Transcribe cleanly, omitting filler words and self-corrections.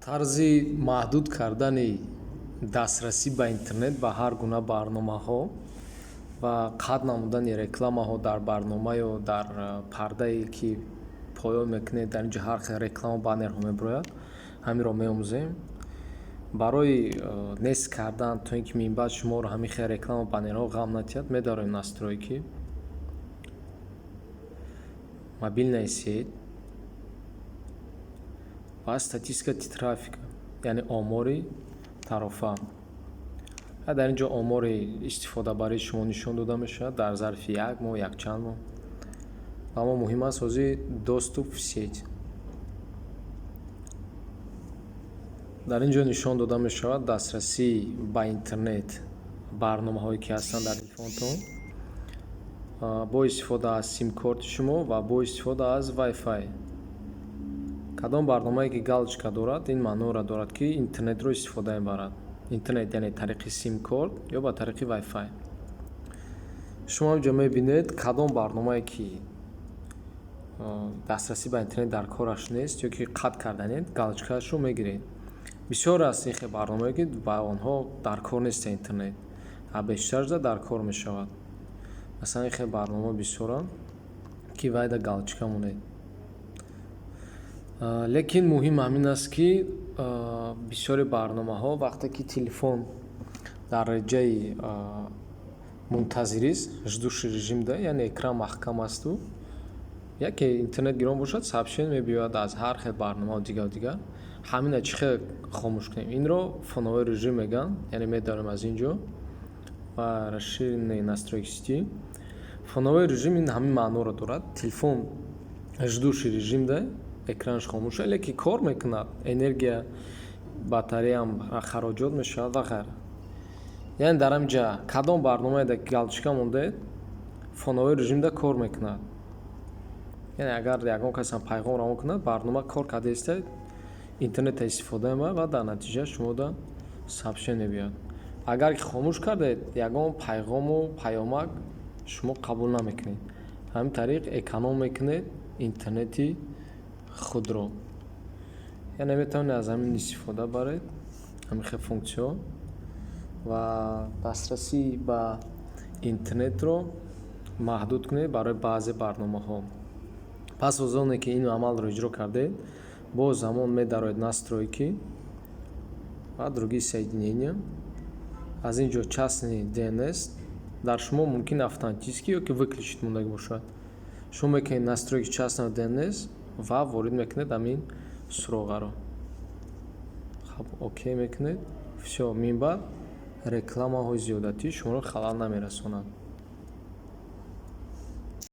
Тарзи маҳдуд кардани дастрасӣ ба интернет ба ҳар гуна барномаҳо ва қатъ намудани рекламаҳо дар барнома ё дар пардае, ки поён мекунед, дар ин ҷо ҳар хел реклама, баннерҳо мебирояд, ҳаминро меомӯзем. Барои нест кардан, то ин ки минбаъд шуморо ҳамин хел реклама, баннерҳо ғам натиҳад, медароем настройки, мобильная сеть ва статистика трафика, яъне омори тарофа. Дар ин ҷо омори истифодабарии шумо нишон дода мешавад дар зарфи як моҳ, якчанд моҳ. Ва мо муҳим аст ҳозир доступ в сеть. Дар ин ҷо нишон дода мешавад дастрасӣ ба интернет, барномаҳое, ки ҳастанд дар телефонтон, бо истифода аз симкорти шумо ва бо истифода аз Wi-Fi. Кадом барномае, ки галочка дорад, ин маъноро дорад, ки интернетро истифода мебарад. Интернет, яъне тариқи симкорт ё ба тариқи Wi-Fi. Шумо инҷо мебинед, кадом барномае, ки дастрасӣ ба интернет дар кораш нест ё ки қатъ карданед, галочкаашро мегиред. Бисёр аст ин хел барномае, ки ба онҳо дар кор нест интернет, а бештар дар кор мешавад. Масалан, ин хел барномаҳо бисёранд, ки вайда галочка монед. Лекин муҳим ҳамин аст, ки бисёри барномаҳо, вақте ки телефон дар реҷаи мунтазирист, ждущий режимда, яъне экран маҳкам асту яке интернет гирон бошад, сообщение мебиёяд аз ҳар хел барномао, дигару дигар. Ҳамина чӣ хел хомӯш кунем? Инро фоновой режим мегӯянд. Яъне медорем аз ин ҷо ва расширенные настройки сети. Фоновой режим ин ҳамин маъноро дорад: телефон ждущий режимда, экранаш хомӯша, лекин кор мекунад, энергия батареям хароҷот мешавад ва ғайра. Яъне дар ҳамин ҷа кадом барномае галочка мондаед, фоновой режимда кор мекунад. Яъне агар ягон касам пайғом равон кунад, барнома кор карда иста, интернета истифода мебарад ва дар натиҷа шумода сообщение мебиёяд. Агар ки хомӯш кардаед, ягон пайғому паёмак шумо қабул намекунед. Ҳамин тариқ эконом мекунед интернети худро. Яъне метавонед аз ҳамин истифода баред, ҳамин хел функсияҳо, ва дастрасӣ ба интернетро маҳдуд кунед барои баъзе барномаҳо. Пас аз оне ки ин амалро иҷро кардед, боз замон медароед настройки ва другие соединения. Аз ин ҷо частный DNS дар шумо мумкин автоматически ё ки выключить мондагӣ бошад. Шумо мекунед настройки частного DNS ва ворид мекунед ҳамин суроғаро. Хаб, окей мекунед, всё. Минбаъд рекламаҳои зиёдатӣ шуморо халал намерасонад.